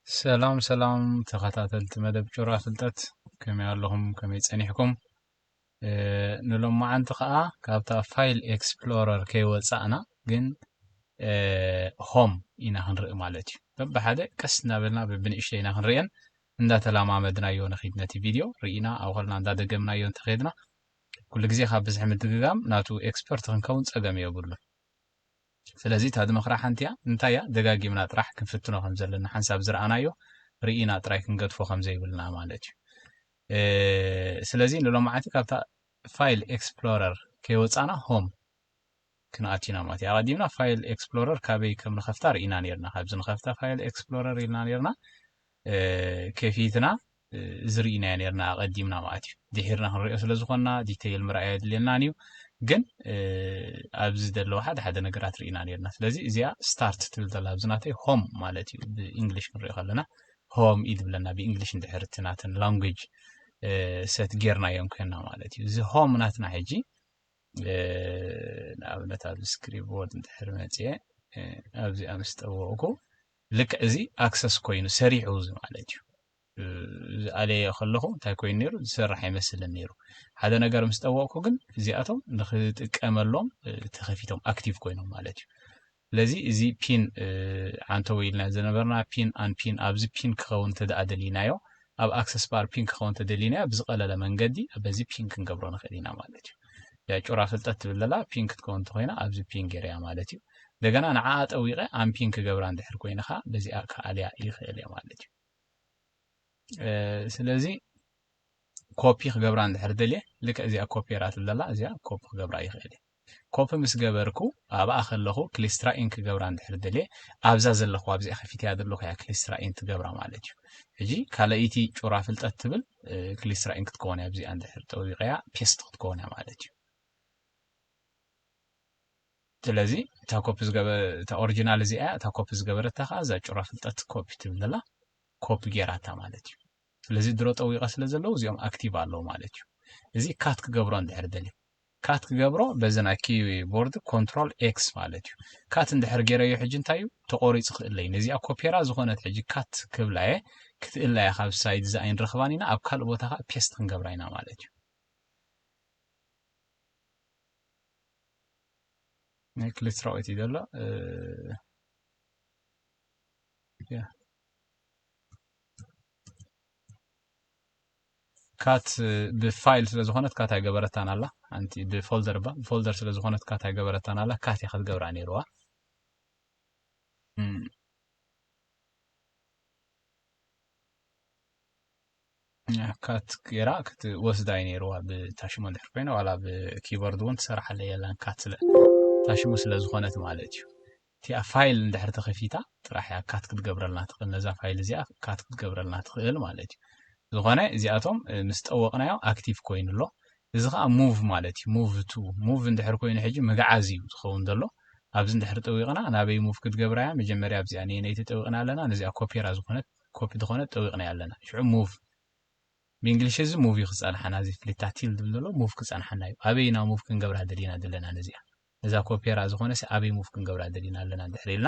ሰላም ሰላም ተኸታተልቲ መደብ ጩራ ፍልጠት፣ ከመይ ኣለኹም? ከመይ ጸኒሕኩም? ንሎማዓንቲ ከኣ ካብታ ፋይል ኤክስፕሎረር ከይወጻእና ግን ሆም ኢና ክንርኢ ማለት እዩ። በብሓደ ቀስ እናበልና በብንእሽተይ ኢና ክንርእየን። እንዳተላማመድናዮ ንኺድ ነቲ ቪድዮ ርኢና ኣብ ኸልና እንዳደገምናዮ እንተኸድና ኩሉ ግዜ ካብ ብዝሒ ምድግጋም ናቱ ኤክስፐርት ክንከውን ጸገም የብሉን። ስለዚ እታ ድመኽራ ሓንቲ እያ። እንታይ እያ? ደጋጊምና ጥራሕ ክንፍትኖ ከም ዘለና ሓንሳብ ዝረኣናዮ ርኢና ጥራይ ክንገድፎ ከም ዘይብልና ማለት እዩ። ስለዚ ንሎማዓንቲ ካብታ ፋይል ኤክስፕሎረር ከይወፃና ሆም ክንኣቲና ማለት እዩ። ኣቐዲምና ፋይል ኤክስፕሎረር ካበይ ከም ንኸፍታ ርኢና ነርና። ካብዚ ንኸፍታ ፋይል ኤክስፕሎረር ኢልና ነርና። ከፊትና ዝርኢናዮ ነርና ኣቐዲምና ማለት እዩ። ድሒርና ክንሪኦ ስለ ዝኾንና ዲቴይል ምርኣይ ኣየድልየናን እዩ። ግን ኣብዚ ዘለዉ ሓደ ሓደ ነገራት ርኢና ነርና። ስለዚ እዚኣ ስታርት ትብል ዘላ ኣብዚ ናተይ ሆም ማለት እዩ። ብእንግሊሽ ክንሪኦ ከለና ሆም እዩ ዝብለና። ብእንግሊሽ እንድሕር እቲ ናተን ላንጉጅ ሰት ጌርናዮም ኮይንና ማለት እዩ። እዚ ሆም ናትና ሕጂ ንኣብነት ኣብዚ ስክሪንቦርድ እንድሕር መፅየ ኣብዚኣ ምስ ጠወቕኩ ልክዕ እዚ ኣክሰስ ኮይኑ ሰሪሑ እዚ ማለት እዩ። ዝኣለየ ከለኹ እንታይ ኮይኑ ነይሩ? ዝሰርሕ ኣይመስልን ነይሩ። ሓደ ነገር ምስ ጠወቕኩ ግን እዚኣቶም ንክጥቀመሎም ተኸፊቶም ኣክቲቭ ኮይኖም ማለት እዩ። ስለዚ እዚ ፒን ዓንተው ኢልና ዝነበርና ፒን ኣን ፒን ኣብዚ ፒን ክኸውን እንተ ደኣ ደሊናዮ ኣብ ኣክሰስ ባር ፒን ክኸውን እንተ ደሊናዮ ብዝቐለለ መንገዲ በዚ ፒን ክንገብሮ ንኽእል ኢና ማለት እዩ። ያ ጩራ ፍልጠት ትብል ዘላ ፒን ክትከውን እንተኮይና ኣብዚ ፒን ገይረያ ማለት እዩ። እንደገና ንዓኣ ጠዊቐ ኣን ፒን ክገብራ እንድሕር ኮይነ ከዓ በዚኣ ክኣልያ ይኽእል እየ ማለት እዩ። ስለዚ ኮፒ ክገብራ እንድሕር ደልየ ልክዕ እዚኣ ኮፒ ራትል ዘላ እዚኣ ኮፒ ክገብራ ይኽእል እየ። ኮፒ ምስ ገበርኩ ኣብኣ ከለኹ ክሊስትራ ኢን ክገብራ እንድሕር ደልየ ኣብዛ ዘለኹ ኣብዚኣ ከፊትያ ዘለኹ እያ ክሊስትራ ኢን ትገብራ ማለት እዩ። ሕጂ ካልኣይቲ ጩራ ፍልጠት ትብል ክሊስትራ ኢን ክትከውን እያ። ኣብዚኣ እንድሕር ጠዊቀያ ፔስት ክትከውን እያ ማለት እዩ። ስለዚ እታ ኮፒ ዝገበ እታ ኦሪጂናል እዚኣ እያ። እታ ኮፒ ዝገበረታ ከዓ እዛ ጩራ ፍልጠት ኮፒ ትብል ዘላ ኮፒ ጌራታ ማለት እዩ። ስለዚ ድሮ ጠዊቐ ስለ ዘለዉ እዚኦም ኣክቲቭ ኣለዉ ማለት እዩ። እዚ ካት ክገብሮ እንድሕር ደልዩ ካት ክገብሮ በዚ ናይ ኪቦርድ ኮንትሮል ኤክስ ማለት እዩ። ካት እንድሕር ገይረዮ ሕጂ እንታይ እዩ ተቆሪፁ ክእለይ ነዚኣ ኮፔራ ዝኾነት ሕጂ ካት ክብላየ ክትእላየ ካብ ሳይድ እዚ ኣይንረኽባን ኢና ኣብ ካልእ ቦታ ከዓ ፔስት ክንገብራ ኢና ማለት እዩ። ናይ ክሊስትራዊት እዩ ዘሎ። ካት ብፋይል ስለ ዝኾነት ካት ኣይገበረታን ኣላ። ኣንቲ ብፎልደር ባ ብፎልደር ስለ ዝኾነት ካት ኣይገበረታን ኣላ። ካት እያ ክትገብራ ነይርዋ። ካት ገይራ ክትወስዳ እዩ ነይርዋ ብታሽሞ እንድሕር ኮይነ ዋላ ብኪቦርድ እውን ትሰራሓለ የላን ካት ስለ ታሽሙ ስለ ዝኾነት ማለት እዩ። እቲኣ ፋይል እንድሕር ተኸፊታ ጥራሕ እያ ካት ክትገብረልና ትኽእል ነዛ ፋይል እዚኣ ካት ክትገብረልና ትኽእል ማለት እዩ። ዝኾነ እዚኣቶም ምስ ጠወቕናዮ ኣክቲቭ ኮይኑ ኣሎ። እዚ ከዓ ሙቭ ማለት እዩ። ሙቭ ቱ ሙቭ እንድሕር ኮይኑ ሕጂ ምግዓዝ እዩ ዝኸውን ዘሎ። ኣብዚ እንድሕር ጠዊቕና ናበይ ሙቭ ክትገብራ እያ መጀመርያ ኣብዚኣ ነየነይቲ ጠዊቕና ኣለና ነዚኣ ኮፔራ ዝኾነት ኮፒ ዝኾነት ጠዊቕና ኣለና። ሽዑ ሙቭ ብእንግሊሽ እዚ ሙቭ እዩ ክፀንሓና እዚ ፍሊታ ቲል ዝብል ዘሎ ሙቭ ክፀንሓና እዩ። ኣበይና ሙቭ ክንገብራ ደሊና ዘለና ነዚኣ ነዛ ኮፔራ ዝኾነ ኣበይ ሙቭ ክንገብራ ደሊና ኣለና እንድሕር ኢልና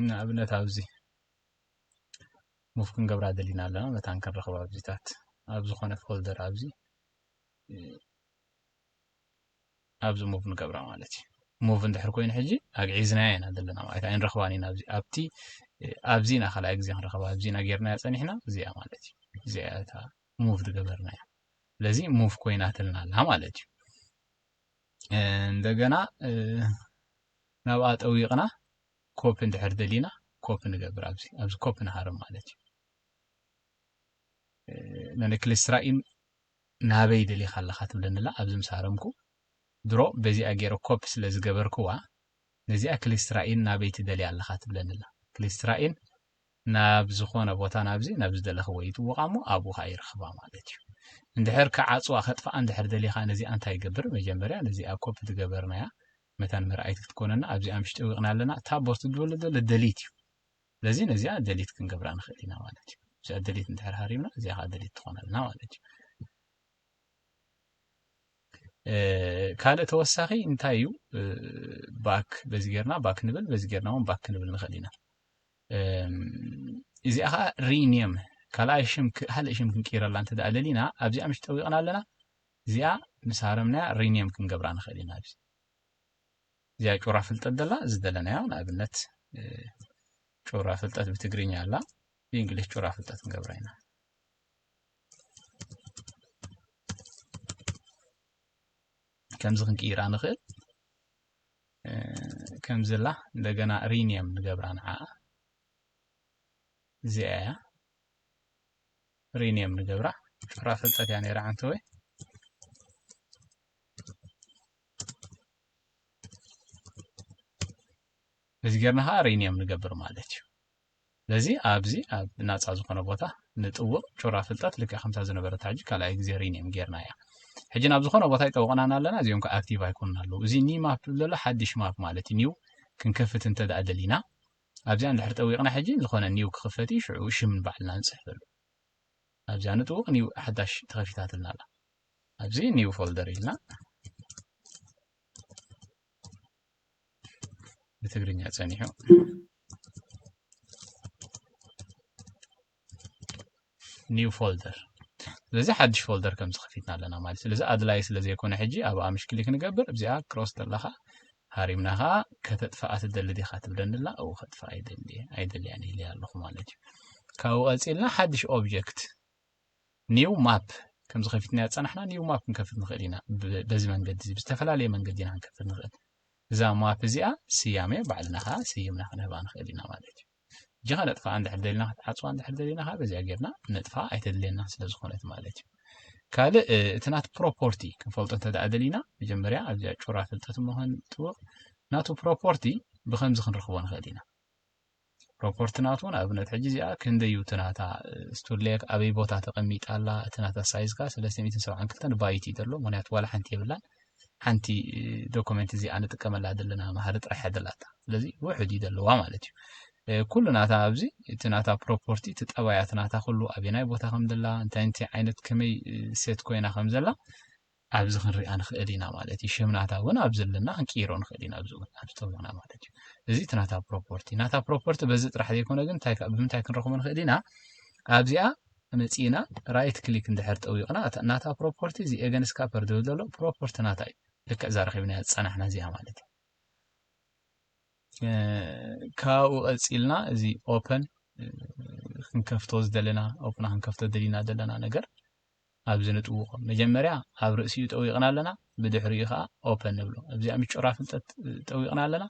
ንኣብነት ኣብዚ ሙቭ ክንገብራ ደሊና ኣለና መታን ክንረኽባ ኣብዚታት ኣብ ዝኾነ ፎልደር ኣብዚ ኣብዚ ሙቭ ንገብራ ማለት እዩ። ሙቭ እንድሕር ኮይኑ ሕጂ ኣግዒዝናያ ኢና ዘለና ማለት ኣይንረኽባን ኢና ኣብዚ ኣብቲ ኣብዚ ኢና ካልኣይ ግዜ ክንረኽባ ኣብዚ ኢና ጌርናያ ፀኒሕና እዚኣ ማለት እዩ። እዚኣ እታ ሙቭ ዝገበርናያ ስለዚ ሙቭ ኮይናትልና ኣላ ማለት እዩ። እንደገና ናብኣ ጠዊቕና ኮፒ እንድሕር ደሊና ኮፒ ንገብር ኣብዚ ኣብዚ ኮፒ ንሃርም ማለት እዩ። ነነ ክሊስትራኢን ናበይ ደሊኻ ኣለኻ ትብለኒ ኣላ ኣብዚ ምስ ሃረምኩ ድሮ በዚኣ ገይረ ኮፒ ስለ ዝገበርክዋ ነዚኣ ክሊስትራኢን ናበይ ትደልያ ኣለኻ ትብለኒ ኣላ። ክሊስትራኢን ናብ ዝኾነ ቦታ ናብዚ ናብ ዝደለኽዎ ይጥውቓ እሞ ኣብኡ ከዓ ይረኽባ ማለት እዩ። እንድሕር ክዓፅዋ ከጥፍኣ እንድሕር ደሊኻ ነዚኣ እንታይ ይገብር መጀመርያ ነዚኣ ኮፒ ትገበርናያ መታን መርኣይት ክትኮነና ኣብዚኣ ምሽ ጠዊቕና ኣለና እታ ቦርት ዝበሎ ዘሎ ደሊት እዩ። ስለዚ ነዚኣ ደሊት ክንገብራ ንኽእል ኢና ማለት እዩ። እዚኣ ደሊት እንድሕር ሃሪምና እዚኣ ከዓ ደሊት ትኾነልና ማለት እዩ። ካልእ ተወሳኺ እንታይ እዩ? ባክ በዚ ጌርና ባክ ንብል፣ በዚ ጌርና እውን ባክ ክንብል ንኽእል ኢና። እዚኣ ከዓ ሪኔም ካልኣይ ሽም ካልእ ሽም ክንቅይረላ እንተ ደኣ ደሊና ኣብዚኣ ምሽ ጠዊቕና ኣለና። እዚኣ ምስ ሃረምናያ ሪኔም ክንገብራ ንኽእል ኢና። ኣብዚ እዚኣ ጩራ ፍልጠት ደላ ዝደለናዮ ንኣብነት ጩራ ፍልጠት ብትግርኛ ኣላ፣ ብእንግሊሽ ጩራ ፍልጠት ክንገብራ ኢና። ከምዚ ክንቅይራ ንኽእል። ከምዚ ላ እንደገና ሪኔም ንገብራ ንዓ እዚኣ እያ። ሪኔም ንገብራ። ጩራ ፍልጠት እያ ነይራ ዓንተወይ። በዚ ጌርና ከዓ ሪኔም ንገብር ማለት እዩ። ስለዚ ኣብዚ ኣብ ናፃ ዝኾነ ቦታ ንጥውቕ ጩራ ፍልጠት ልክዕ ከምታ ዝነበረት ሕጂ ካልኣይ ግዜ ሪኔም ጌርና እያ። ሕጂ ናብ ዝኾነ ቦታ ይጠውቕናን ኣለና፣ እዚኦም ከዓ ኣክቲቭ ኣይኮኑን ኣለዉ። እዚ ኒ ማፕ ዝብል ዘሎ ሓድሽ ማፕ ማለት እዩ። ኒው ክንከፍት እንተ ደኣ ደሊና ኣብዚኣ እንድሕር ጠዊቕና ሕጂ ዝኾነ ኒው ክኽፈት እዩ፣ ሽዑ ሽም ንባዕልና ንፅሕፈሉ። ኣብዚኣ ንጥውቕ ኒው ሓዳሽ ተኸፊታትልና ኣላ። ኣብዚ ኒው ፎልደር ኢልና ብትግርኛ ጸኒሑ ኒው ፎልደር። ስለዚ ሓድሽ ፎልደር ከም ዝኸፊትና ኣለና ማለት። ስለዚ ኣድላይ ስለ ዘይኮነ ሕጂ ኣብ ኣምሽ ክሊክ ንገብር። ኣብዚኣ ክሮስ ዘለኻ ሃሪምና ኸዓ ከተጥፍኣ ትደሊ ዲኻ ትብለኒ ኣላ። እው ከጥፍኣ ኣይደሊ ኣይደልያን ኢለ ኣለኹ ማለት እዩ። ካብኡ ቀጺልና ሓድሽ ኦብጀክት ኒው ማፕ ከም ዝኸፊትና ዝጸናሕና ኒው ማፕ ክንከፍት ንኽእል ኢና። ብ- በዚ መንገዲ እዚ ብዝተፈላለየ መንገዲ ኢና ክንከፍት ንኽእል። እዛ ማፕ እዚኣ ስያሜ ባዕልና ኸዓ ስይምና ክንህባ ንኽእል ኢና ማለት እዩ። እጂ ኸነጥፍኣ እንድሕር ደሊና ክትዓጽዋ እንድሕር ደሊና ኸዓ በዚኣ ጌርና ነጥፍኣ ኣይተድልየና ስለ ዝኾነት ማለት እዩ። ካልእ እ፣ እቲ ናት ፕሮፖርቲ ክንፈልጦ እንተ ደኣ ደሊና መጀመርያ ኣብዚኣ ጩራ ፍልጠት ምዃን ጥውቕ ናቱ ፕሮፖርቲ ብኸምዚ ክንረኽቦ ንኽእል ኢና። ፕሮፖርቲ ናቱ ንኣብነት ሕጂ እዚኣ ክንደይ እዩ እቲ ናታ ስቱድሌክ ኣበይ ቦታ ተቐሚጣ ኣላ እቲ ናታ ሳይዝ ከ ሰለስተ ሚእትን ሰብዓን ክልተን ባይት እዩ ዘሎ ምክንያቱ ዋላ ሓንቲ የብላን ሓንቲ ዶኩመንት እዚኣ ንጥቀመላ ዘለና መሃሪ ጥራሕ እያ ደላታ ስለዚ ውሕድ እዩ ዘለዋ ማለት እዩ ኩሉ ናታ ኣብዚ እቲ ናታ ፕሮፖርቲ እቲ ጠባያ እቲ ናታ ኩሉ ኣበናይ ቦታ ከም ዘላ እንታይ እንታይ ዓይነት ከመይ ሴት ኮይና ከም ዘላ ኣብዚ ክንሪኣ ንኽእል ኢና ማለት እዩ ሽም ናታ እውን ኣብ ዘለና ክንቅይሮ ንኽእል ኢና ኣብዚ እውን ኣብዚ ተብሎና ማለት እዩ እዚ እቲ ናታ ፕሮፖርቲ ናታ ፕሮፖርቲ በዚ ጥራሕ ዘይኮነ ግን እንታይ ከ- ብምንታይ ክንረኽቦ ንኽእል ኢና ኣብዚኣ መፂእና ራይት ክሊክ እንድሕር ጠዊቕና እታ ናታ ፕሮፖርቲ እዚ ኤገንስካፐር ዝብል ዘሎ ፕሮፖርቲ ናታ እዩ ልክዕ እዛ ረኺብናያ ዝፀናሕና እዚኣ ማለት እዩ ካብኡ ቀፂልና እዚ ኦፐን ክንከፍቶ ዝደለና ኦፕና ክንከፍቶ ደሊና ዘለና ነገር ኣብዚ ንጥውቆ መጀመርያ ኣብ ርእሲኡ ጠዊቕና ኣለና ብድሕሪኡ ከዓ ኦፐን ንብሎ ኣብዚኣ ምጭራ ፍልጠት ጠዊቕና ኣለና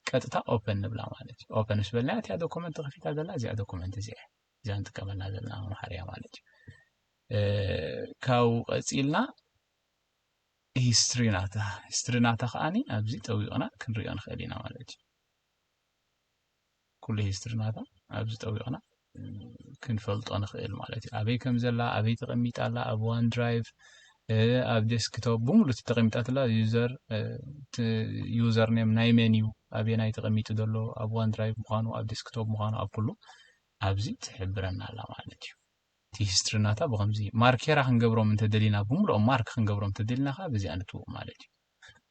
ቀጥታ ኦፐን ንብላ ማለት እዩ ኦፐን ምስ በልና እቲያ ዶኩመንት ተኸፊታ ዘላ እዚኣ ዶኩመንት እዚኣ እዚኣ ንጥቀመላ ዘለና መምሃርያ ማለት እዩ ካብኡ ቀፂልና ሂስትሪ ናታ ሂስትሪ ናታ ከዓኒ ኣብዚ ጠዊቕና ክንሪኦ ንኽእል ኢና ማለት እዩ ኩሉ ሂስትሪ ናታ ኣብዚ ጠዊቕና ክንፈልጦ ንኽእል ማለት እዩ ኣበይ ከም ዘላ ኣበይ ተቐሚጣ ኣላ ኣብ ዋን ድራይቭ ኣብ ዴስክቶፕ ብምሉ ተቐሚጣትላ ዩዘር ዩዘር ኔም ናይ መን እዩ ኣበናይ ተቐሚጡ ዘሎ ኣብ ዋን ድራይቭ ምዃኑ ኣብ ዴስክቶፕ ምዃኑ ኣብ ኩሉ ኣብዚ ትሕብረና ኣላ ማለት እዩ እቲ ሂስትሪ ናታ ብከምዚ ማርኬራ ክንገብሮም እንተደሊና ብምሉኦም ማርክ ክንገብሮም እንተደሊና ከዓ በዚኣ ንትውቕ ማለት እዩ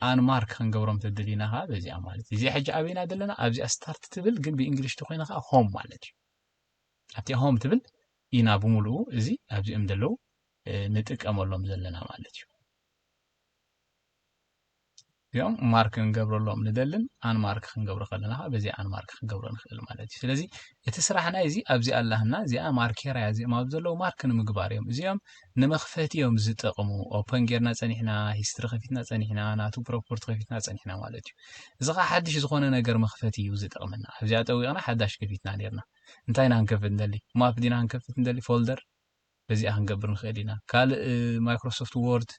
ኣን ማርክ ክንገብሮም እንተደሊና ከዓ በዚኣ ማለት እዩ እዚኣ ሕጂ ኣበይና ዘለና ኣብዚኣ ስታርት ትብል ግን ብእንግሊሽ ተኮይና ከዓ ሆም ማለት እዩ ኣብቲኣ ሆም ትብል ኢና ብምሉኡ እዚ ኣብዚኦም ዘለዉ ንጥቀመሎም ዘለና ማለት እዩ እዚኦም ማርክ ክንገብረሎም ንደልን ኣንማርክ ክንገብሮ ከለና ከዓ በዚ ኣንማርክ ክንገብሮ ንኽእል ማለት እዩ ስለዚ እቲ ስራሕ ናይ እዚ ኣብዚ ኣላህና እዚኣ ማርኬራ እያ እዚኦም ኣብ ዘለዉ ማርክ ንምግባር እዮም እዚኦም ንመኽፈቲ እዮም ዝጠቕሙ ኦፐን ጌርና ፀኒሕና ሂስትሪ ከፊትና ፀኒሕና ናቱ ፕሮፖርቲ ከፊትና ፀኒሕና ማለት እዩ እዚ ከዓ ሓድሽ ዝኾነ ነገር መኽፈቲ እዩ ዝጠቕመና ኣብዚኣ ጠዊቕና ሓዳሽ ከፊትና ኔርና እንታይ ኢና ክንከፍት ንደሊ ማፕ ዲና ክንከፍት ንደሊ ፎልደር በዚኣ ክንገብር ንኽእል ኢና ካልእ ማይክሮሶፍት ወርድ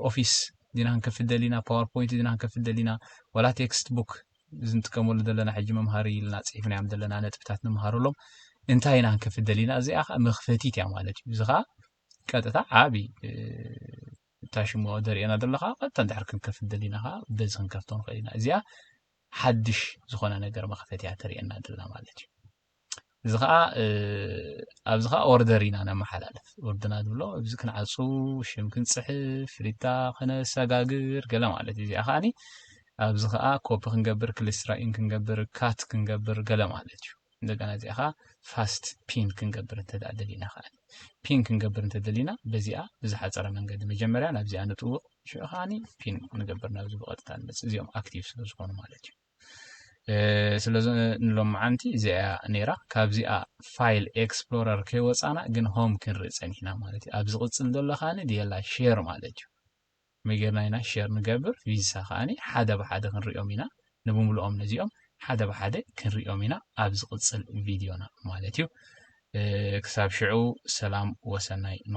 ኦፊስ ዲና ክንከፍት ደሊና ፓወርፖይንት ዲና ክንከፍት ደሊና ዋላ ቴክስት ቡክ እዚ ንጥቀመሉ ዘለና ሕጂ መምሃሪ ኢልና ፅሒፍናዮም ዘለና ነጥብታት ንምሃረሎም እንታይ ኢና ክንከፍት ደሊና እዚኣ ከዓ መኽፈቲት እያ ማለት እዩ እዚ ከዓ ቀጥታ ዓብዪ እታ ሽሙ ደርእየና ዘሎ ከዓ ቀጥታ እንድሕር ክንከፍት ደሊና ከዓ በዚ ክንከፍቶ ንኽእል ኢና እዚኣ ሓድሽ ዝኾነ ነገር መኽፈት እያ ተርእየና ደላ ማለት እዩ እዚ ከዓ ኣብዚ ከዓ ኦርደር ኢና ነመሓላልፍ። ኦርደር ኢና ንብሎ። እዚ ክንዓፁ፣ ሽም ክንፅሕፍ፣ ፍሊታ ከነሰጋግር ገለ ማለት እዩ። እዚኣ ከዓኒ ኣብዚ ከዓ ኮፒ ክንገብር፣ ክሊስትራ ኢን ክንገብር፣ ካት ክንገብር ገለ ማለት እዩ። እንደገና እዚኣ ከዓ ፋስት ፒን ክንገብር እንተደኣ ደሊና ከዓ፣ ፒን ክንገብር እንተደሊና በዚኣ ብዝሓፀረ መንገዲ መጀመርያ ናብዚኣ ንጥውቕ፣ ሽዑ ከዓኒ ፒን ንገብር፣ ናብዚ ብቐጥታ ንመፅእ። እዚኦም ኣክቲቭ ስለ ዝኾኑ ማለት እዩ። ስለዚ ንሎማዓንቲ እዚኣ ነይራ። ካብዚኣ ፋይል ኤክስፕሎረር ከይወፃና ግን ሆም ክንርኢ ፀኒሕና ማለት እዩ። ኣብ ዝቕፅል ዘሎ ከዓኒ ዲየላ ሼር ማለት እዩ። መጌርና ኢና ሼር ንገብር። ቪዛ ከዓኒ ሓደ ብሓደ ክንሪኦም ኢና። ንብምልኦም ነዚኦም ሓደ ብሓደ ክንሪኦም ኢና ኣብ ዝቕፅል ቪድዮና ማለት እዩ። ክሳብ ሽዑ ሰላም ወሰናይ።